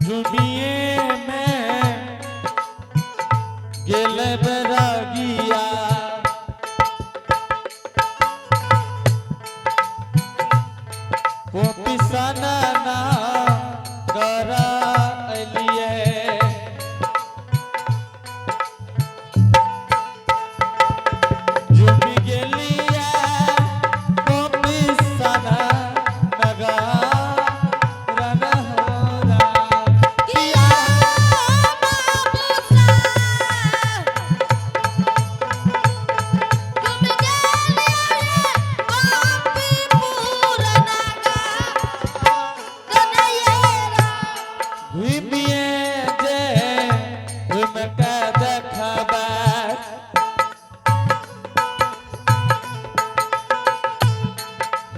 झुमिए में गेल बरागिया पोपी सना ना करा अलिए झुमि गेलिए पोपी सना नगा रन हो राम। किया बाबू साहब तुम गेलिए कॉपी पूरना गा रनयरा घुमिए जे घुमके देखबै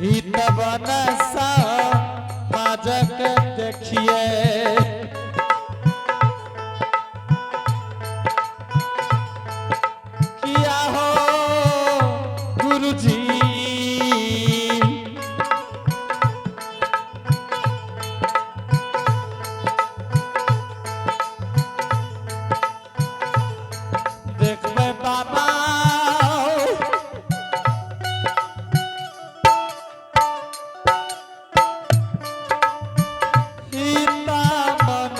हित बनसा माजक देखिए किया हो गुरुजी देखबै बाबा सीता मन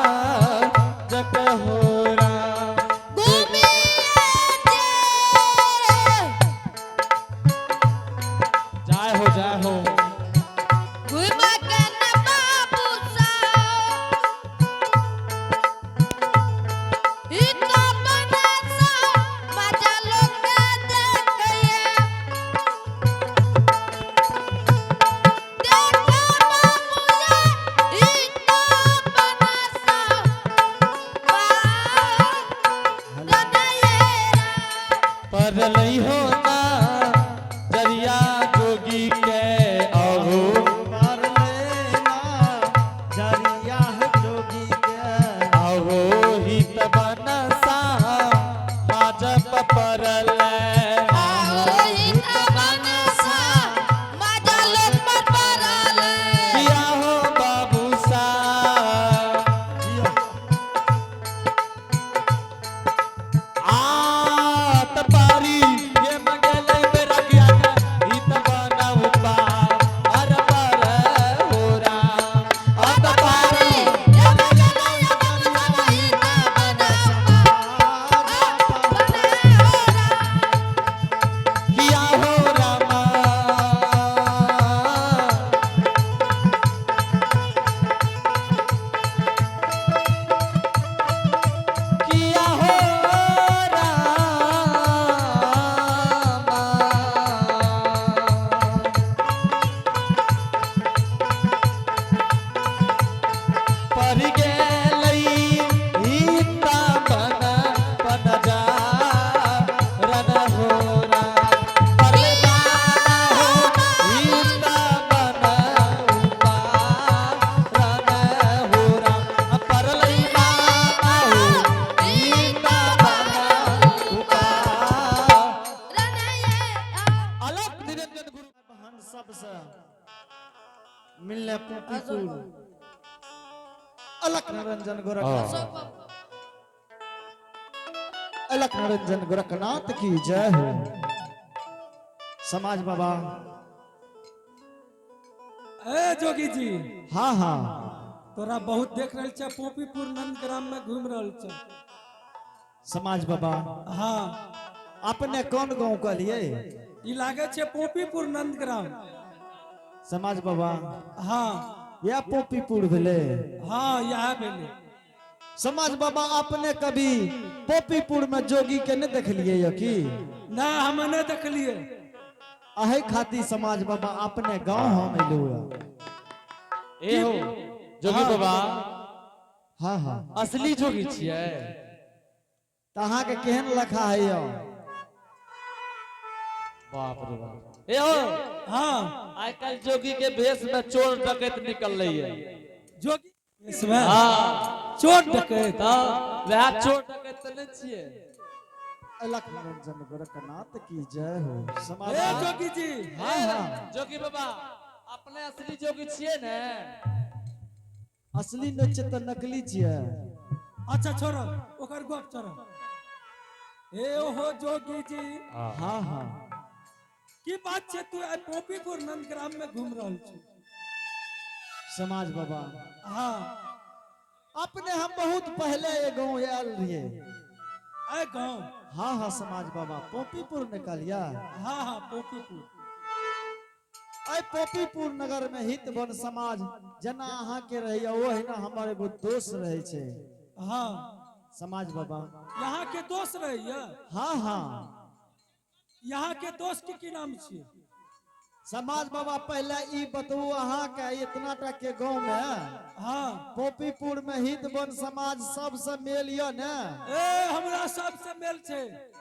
समाजक हो राम। घूमिए जे जय हो जय हो घुमा के न बाबू साहब हित बनसा मजा लोग देखिए देखा बाबूया हित बनसा रनयरा परलै हो ना जरिया जोगी के अहो पर लेना जरिया है जोगी के अहो हित बनसा माजप परलै आओ हित बनसा मजा लोग पर परले किया हो बाबू सा जियो। आत पारी ये मगल बेरगिया हित बनऊ पा अर पर हो राम आत पारी किया हो रामा किया हो रामा पर गेलै हिता बन बन जा रन हो राम। पर बाबा हो हिता बन उपा रन हो राम। परलै बाबा हो हिता बन उपा। अलख निरंजन गुरु बहन सबसे मिलने पुपुर अलख निरंजन गोरखनाथ अलख निरंजन गोरखनाथ की जय हो समाज बाबा ए जोगी जी हाँ हाँ तोरा बहुत देख रहल छै पोपीपुर नंदग्राम में घूम रहल छै समाज बाबा हाँ अपने कौन गांव कहलिए ई लागे छै पोपीपुर नंदग्राम समाज बाबा हाँ या पोपीपुर भेले हाँ यह भेलै समाज बाबा अपने कभी पोपीपुर में जोगी के नहीं देखलिए या की ना हम नहीं देखलिए अहे खातिर समाज बाबा अपने गांव हम अयलू ए हो जोगी बाबा हाँ हाँ असली जोगी छियै तऽ अहाँके केहन लखा है यौ बाप रे बाप ए हो हाँ आइ काल्हि जोगी के भेष में चोर डकैत निकललै है जोगी इसमें हाँ चोर डकैत तऽ वएह चोर डकैत तऽ नहि छियै अलख निरंजन गोरखनाथ की जय हो समाज ए जोगी जी हाँ हाँ जोगी बाबा अपने अपने असली जोगी छियै ने? असली नहि छियै तऽ नकली छियै। अच्छा छोड़ो, ओकर गप छोड़ो। हे हो जोगी जी। हाँ हाँ। की बात छै, तू आइ पोपीपुर नंदग्राम में घूम रहल छी? समाज बाबा, हाँ। अपने हम बहुत पहले ये गांव आयल रहिए। आइ गाँव? हाँ हाँ समाज बाबा, पोपीपुर निकलिया। हाँ हाँ, पोपीपुर। अय पोपीपुर नगर में हित वन समाज जना अहाँ के रहैया, ओहिना हमर एगो दोस्त रहे छै। हाँ। समाज बाबा। यहाँ के दोस्त रहैया? हाँ हाँ। यहाँ के दोस्त के की नाम छियै? समाज बाबा, पहले ई बतबू, अहाँ के इतना टा के गांव में, हाँ। पोपीपुर में हित वन समाज सबसे मेल यऽ ने? ए, हमरा सबसे मेल छै।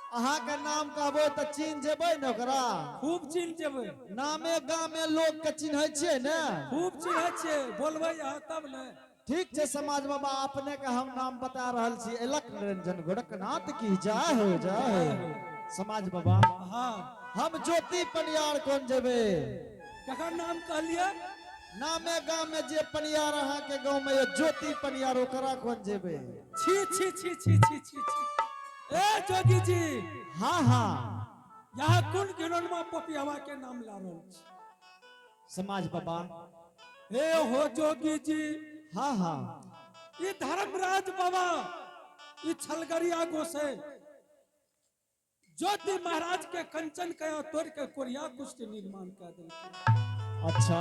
अहाँ के नाम कहबो तऽ चिन्ह जेबै ने ओकरा? खूब चिन्ह जेबै। नामे गामे लोक के चिन्है छियै ने? खूब चिन्है छियै। बोलबै अहाँ तब ने। ठीक छै समाज बाबा, अपने के हम नाम बता रहल छी, अलख निरंजन गोरखनाथ की जय हो, जय हो। समाज बाबा, हाँ। हम ज्योति पनियार कोन जेबै। ककर नाम कहलियै? नामे गाम में जे पनियार अहाँ के गाँव में ये ज्योति पनियार, ओकरा कोन जेबै। छी छी छी छी छी छी छी। ए जोगी जी। हाँ हाँ। यहाँ कोन घिनौनमा पपियावा के नाम ला रहल छी? समाज बाबा। हे हो जोगी जी। हाँ हाँ। ई धर्मराज बाबा, ई छलगरिया गोसे ज्योति महाराज के कंचन कया तोड़ के कोरिया कुष्ठ निर्माण कर देलकै। अच्छा।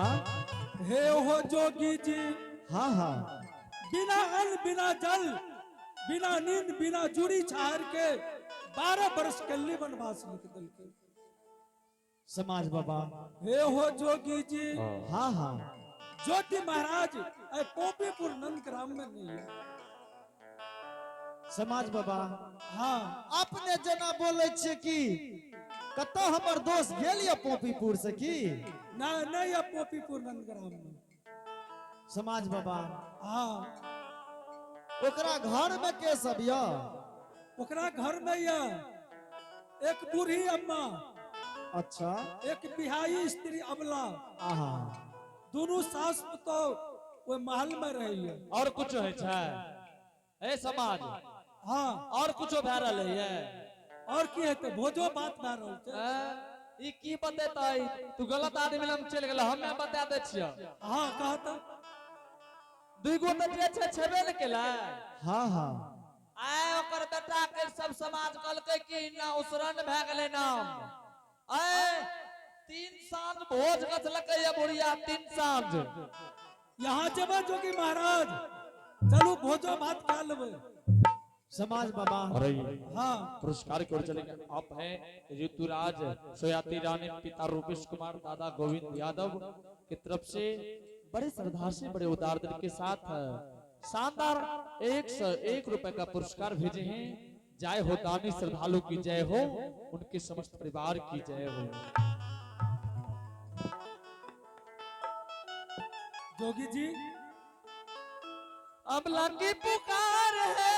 हे हो जोगी जी। हाँ हाँ। बिना अन्न, बिना जल, बिना नींद, बिना जुड़ी छाहर के 12 वर्ष कल्ली वनवास लिख देलकै। समाज बाबा। हे हो जोगी जी। हाँ हाँ। ज्योति महाराज ऐ पोपीपुर नंदग्राम में नहीं है। समाज बाबा, हाँ। अपने जना बोले छियै कि कतऽ हमर दोस्त गेल ये पोपीपुर से की? ना, नहीं है पोपीपुर नंदग्राम में। समाज बाबा, हाँ। ओकरा घर में के सब यऽ? ओकरा घर में यह एक बूढ़ी अम्मा, अच्छा। एक बिहाई स्त्री अबला, आहा। दोनों सास तो ओहि महल में रही है। और कुछो होइ छै ए समाज? हाँ। और कुछो भए रहलै ये? और की हेतै, भोजो बात भए रहल छै। हैं? ई की बतेतै? तू गलत आदमी लग चलि गेल, हमे बता दै छियौ। हाँ, कहता। दुगो तऽ जे छै छेबे ने केलै। हाँ हाँ। आय ओकर बेटा के सब समाज कहलकै कि ना उसरन भए गेलै नाम। आय 3 साँझ भोज गछलकै ये बुढ़िया, 3 साँझ। यहाँ जेबै जोगी महाराज? चलू, भोजो भात खा लेबै। समाज बाबा। अरे, हाँ। पुरस्कार की ओर चलेंगे। आप हैं ऋतुराज सोयाती रानी, पिता रूपेश कुमार, दादा गोविंद यादव की तरफ से बड़े श्रद्धा से, बड़े उदार दिल के साथ शानदार 101 रुपए का पुरस्कार भेजे हैं। जय हो दानी श्रद्धालु की जय हो, उनके समस्त परिवार की जय हो। जोगी जी। अबला की पुकार है,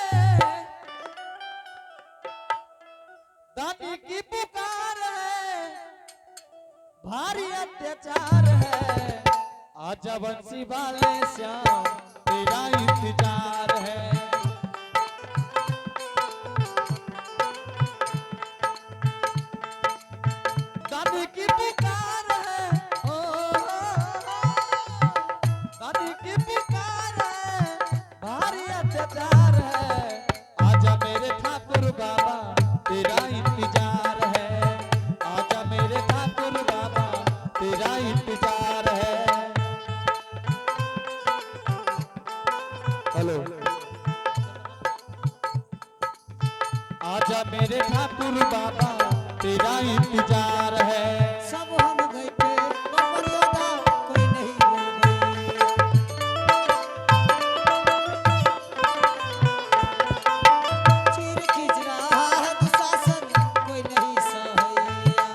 दानी की पुकार है, भारी अत्याचार है, आजा बंसी वाले श्याम, तेरा इंतजार है। दानी की पुकार है, ओ दानी की पुकार है, भारी अत्याचार है, आजा मेरे ठाकुर बाबा, तेरा इंतजार है, आजा मेरे ठाकुर बाबा, तेरा इंतजार है। हेलो, आजा मेरे ठाकुर बाबा, तेरा इंतजार है। सब हम गए थे मर्यादा कोई नहीं मिल गई। चीर खींच रहा है दुशासन, कोई नहीं सहैया।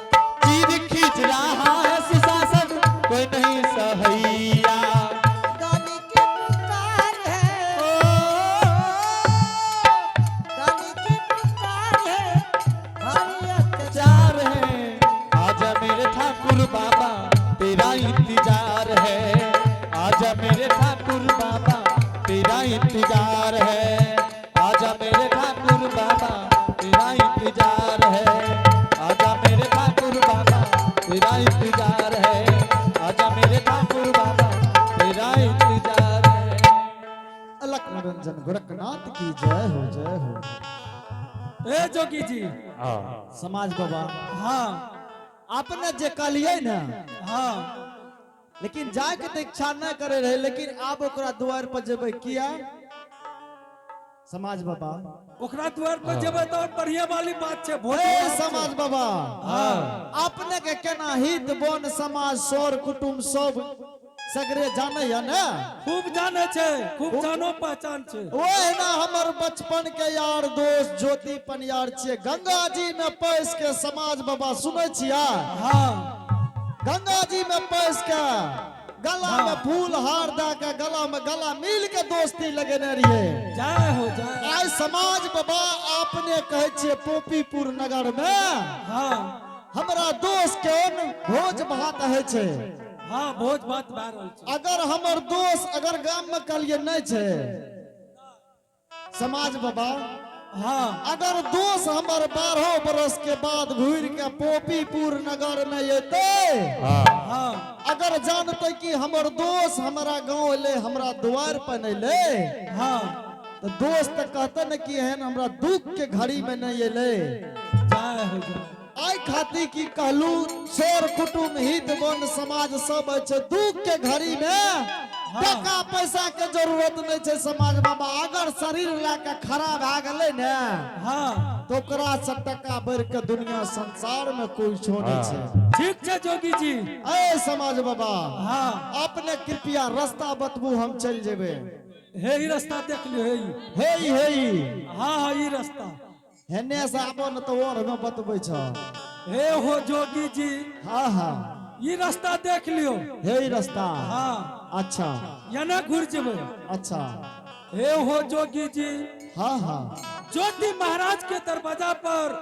चीर खींच रहा है सुशासन, कोई नहीं सहैया। दानी की पुकार है, दानी की पुकार है, भारी अत्याचार चार है, आजा मेरे ठाकुर बाबा, तेरा इंतजार। है। आजा मेरे ठाकुर बाबा तेरा इंतजार है। आजा मेरे ठाकुर बाबा तेरा इंतजार है। आजा मेरे ठाकुर बाबा तेरा इंतजार है। आजा मेरे ठाकुर बाबा तेरा इंतजार है। अलख निरंजन गोरखनाथ की जय हो, जय हो। ए जोगी जी। समाज बाबा, हाँ। अपने जे कहलिए ना, हाँ, लेकिन जाय के तो इच्छा न करे रहे, लेकिन आब ओकरा द्वार पर जेबै किया समाज बाबा? ओकरा द्वार पर जेबै तो बढ़िया वाली बात छै, भोज ए भात छै। समाज बाबा, हाँ। अपने के केना हित बन समाज सर कुटुम्ब सब सगरे जाने या ने? खूब जाने छै, खूब जानो पहचान छै। ओहिना हमर बचपन के यार दोस्त ज्योति पनियार छियै। गंगा जी में पैस के समाज बाबा सुनै छियै? हाँ। गंगा जी में पैस के गला में फूल हार दा के गला में गला मिल के दोस्ती लगेने रहिए। जय हो, जय। आइ समाज बाबा अपने कहै छियै पोपीपुर नगर में हाँ। हमरा दोस्त के भोज भात होइ छै। हाँ, भोज भात भए रहल छै। अगर हमर दोस्त अगर गाम में कहलिए नहीं छै समाज बाबा, हाँ, अगर दोस्त हमर 12 बरस के बाद घूर के पोपीपुर नगर में एतै, हाँ, अगर जानते कि हमर दोस्त हमरा गांव एले, हमरा द्वार पर एले, हाँ, तो दोस्त कहते न कि एहन हमरा दुख के घड़ी में नहीं एले। जय हो, जय। आइ खाती की कहलू सर कुटुम्ब हित वन समाज सब छै, दुख के घड़ी में टका पैसा के जरूरत नहीं छै समाज बाबा। अगर शरीर ला के खड़ा भए गेलै ने, हाँ, तो ओकरा से टका बढ़ के दुनिया संसार में कोई छो नहीं छै। ठीक छै जोगी जी। ऐ समाज बाबा, हाँ, अपने कृपया रास्ता बतबू, हम चल जेबै। हे ई रास्ता देख लियो, हे ई। हे ई, हे ई। हाँ हाँ, ई रास्ता। हेने से आबो न तो और हमें बतबै छ। हे हो जोगी जी। हाँ हाँ। ई रास्ता देख लियो। हे ई रास्ता। हाँ। अच्छा। याना घुर जेबै। अच्छा। हे हो जोगी जी। हाँ हाँ। ज्योति महाराज के दरवाजा पर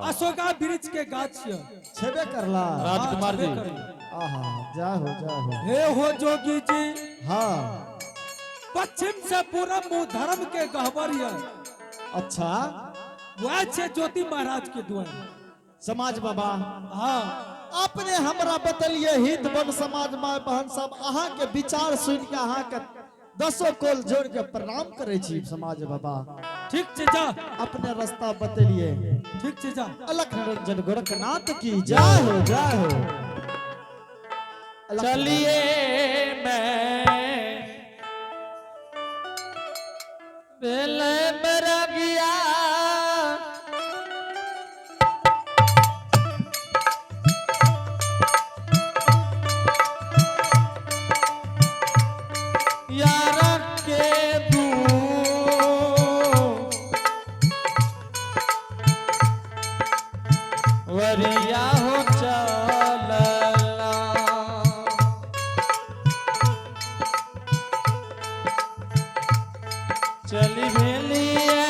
अशोका वृक्ष के गाछ छै। छेबे करला। राजकुमार जी। हाँ, छेबे करला। आहा, जय हो, जय हो। हे हो जोगी जी। हाँ। पश्चिम से पूरब मुंह धर्म के गहबर है। अच्छा। वह छे ज्योति महाराज के द्वार। समाज बाबा, हाँ, अपने हमरा बतलिए हित वन समाज माय बहन सब, अहाँ के विचार सुन के अहाँ के दसो कोल जोड़ के प्रणाम करे छी समाज बाबा। ठीक छै जा। अपने रास्ता बतलिए। ठीक छै जा। अलख निरंजन गोरखनाथ की जय हो, जय हो। अलख चलिए मैं बेल बरगिया यार के दू वरिया हो चलला। चली भेलिए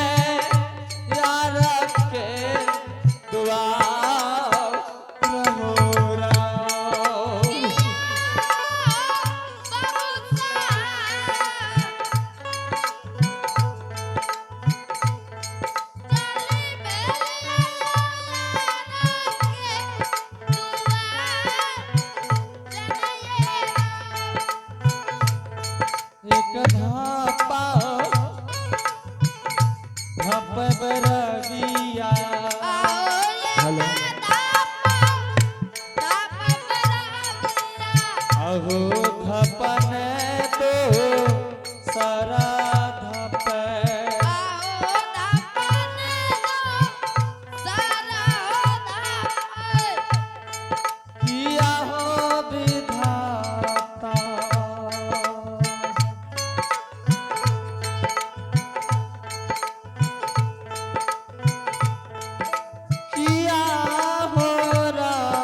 यार के दुआर रहोरा। एक धापा धप बरगिया। अहो धपन तो सारा धप। किया हो विधाता। किया हो राम।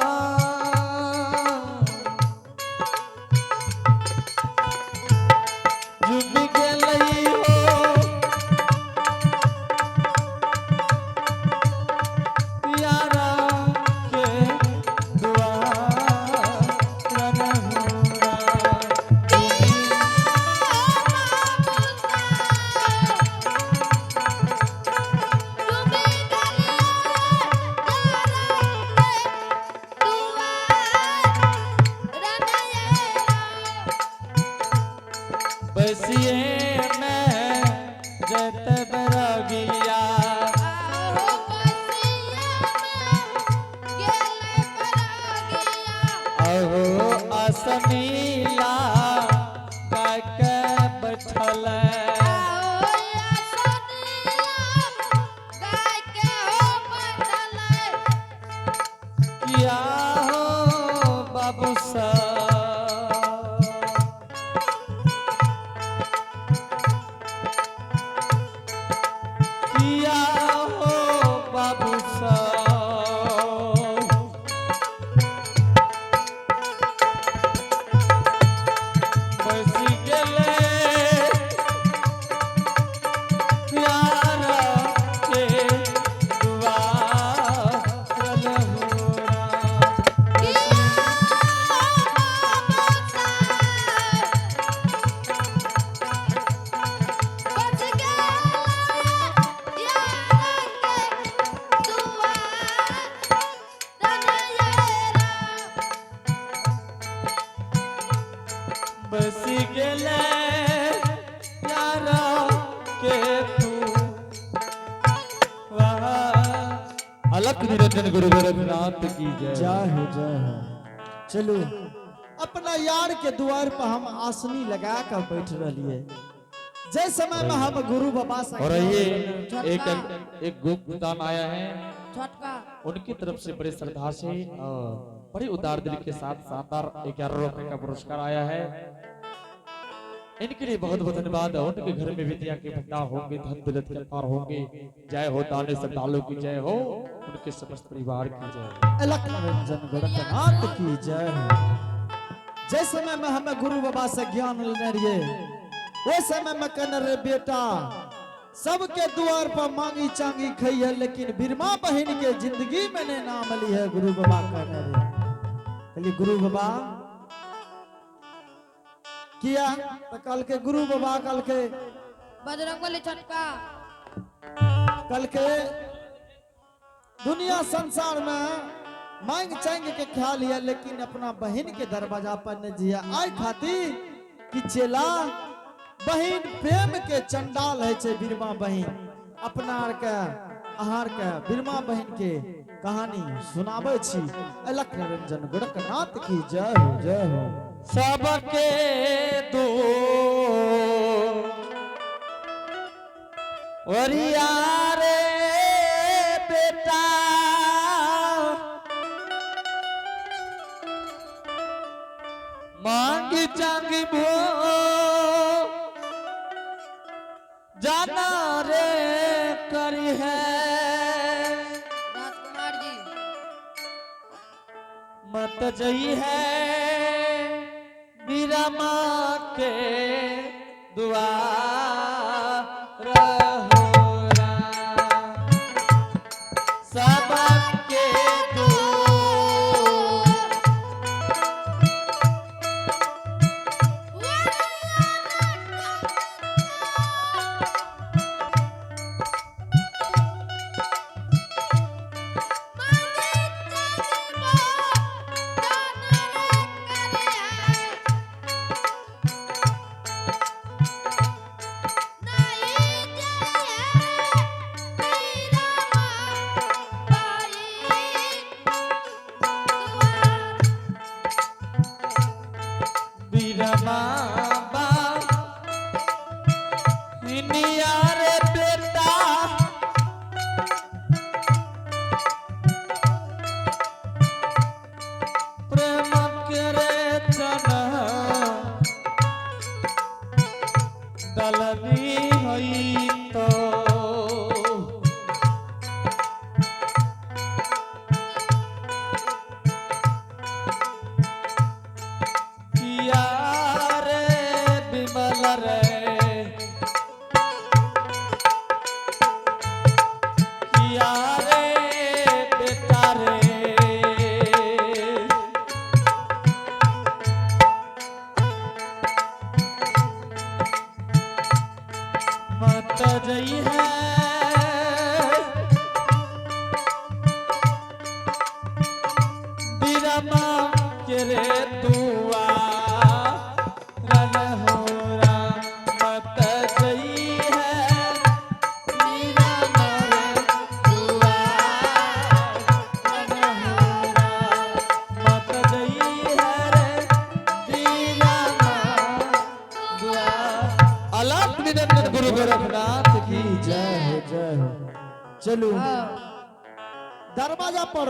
असनीला गाय के बैठल। किया हो बाबू साहब, किया हो बाबू साहब, बस गेले प्यार के दुआर होरा। बस गेले प्यार के तू वाह। अलख निरंजन गुरु गोरखनाथ की जय। जय हो, जय हो। चलू अपना यार के द्वार पर हम आसनी लगा कर बैठ रहिए। जय समय में हम गुरु बाबा से और ये एक एक गुप्त दान आया है छोटका उनकी तरफ से, बड़े श्रद्धा से और बड़े उदार दिल के साथ शानदार 11 रुपए का पुरस्कार आया है। इनके लिए बहुत बहुत धन्यवाद। उनके घर में विद्या के भंडार होंगे, धन दौलत के पार होंगे। जय हो दाने श्रद्धालु की जय हो, उनके समस्त परिवार की जय हो। अलख निरंजन गोरखनाथ की जय हो। जय समय में हमें गुरु बाबा से ज्ञान लेने रहिए, वो समय में कहने रहे बेटा सबके द्वार पर मांगी चांगी खई है, लेकिन बिरमा बहन के जिंदगी में ने नाम ली है। गुरु बाबा कहने रहे, कहली गुरु बाबा किया तो कल के गुरु बाबा कल के बजरंग बली छोटका कल के दुनिया संसार में मांग चांग के ख्याल है, लेकिन अपना बहन के दरवाजा पर न जिया आय खातिर कि चेला बहन प्रेम के चंडाल है छे बिरमा बहन। अपना आर के आहार के बिरमा बहन के कहानी सुनाबै छी। अलख निरंजन गोरखनाथ की जय हो, जय हो। सबके दो वरिया रे बेटा, मांगी चांगी भो जाना रे करी है। राजकुमार जी मत जई है बीरमा के दुआर होरा। सबके दो बीरमा बा इनिया रे बेटा, प्रेम करे चना दलनी हई तो किया रे बिमल रे, किया रे बेटा रे, मत जई है बिरमा के रे दुआ रन होरा। मत जई है बिरमा रे दुआ रन होरा। मत जई है रे चलू दरवाजा पर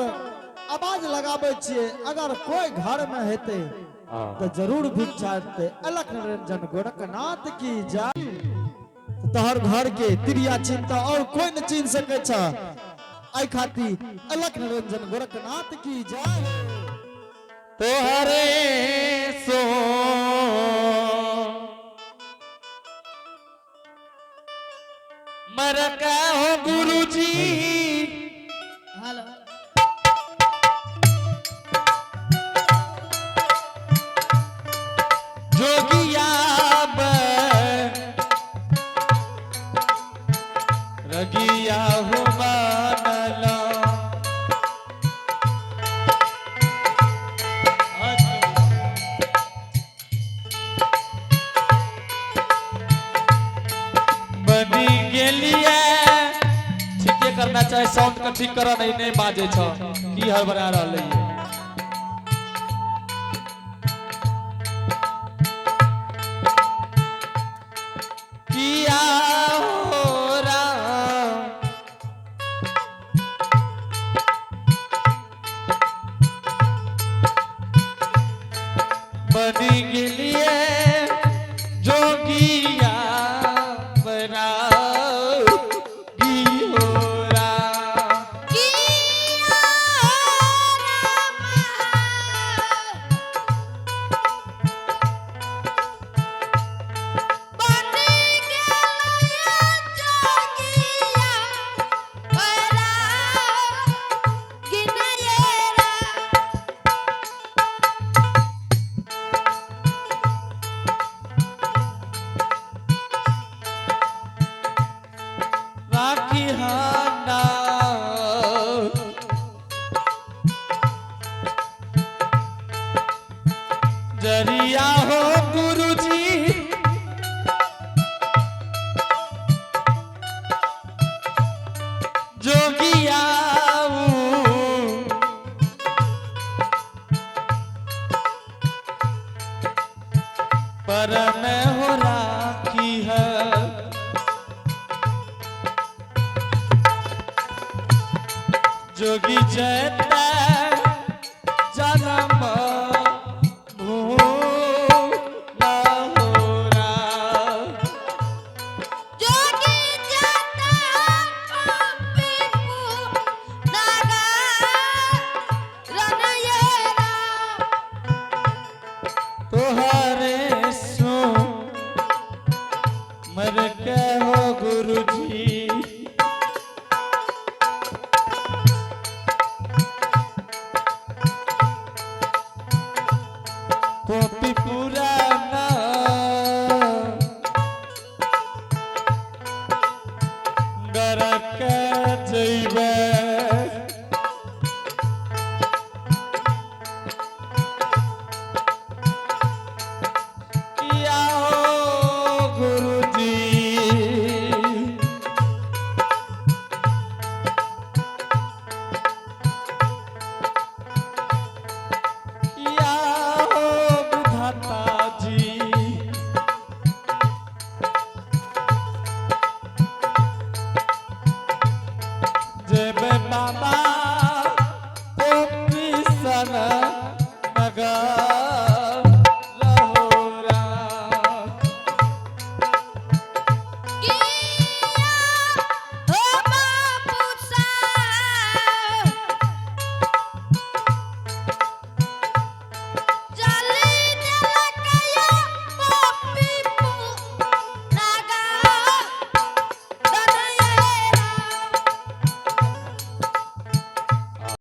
आवाज लगाबै छियै, अगर कोई घर में हेतै तो जरूर भिक्षा देतै। अलख निरंजन गोरखनाथ की जय। तोहर घर के तिरिया चिंता और कोई न चिन्ह सकै छ, एहि खातिर अलख निरंजन गोरखनाथ की जय। तोहरे सो मर हो गुरुजी। हेलो। जोगिया रगिया हो बनला। बनी गेलिए। ठीके करना चाहे, साउंड के ठीक कर, नहीं नहीं बाजे छ की हड़बड़ा रहलै है। किया हो राम बनी गेलिए जोगिया बना गियोरा। किया रामा बनी गेलिए जोगिया बना गिनयेरा। राखी हाना जरिया हो गुरुजी। जोगिया पर मैं हो राखी है। जोगी जैता जन्म।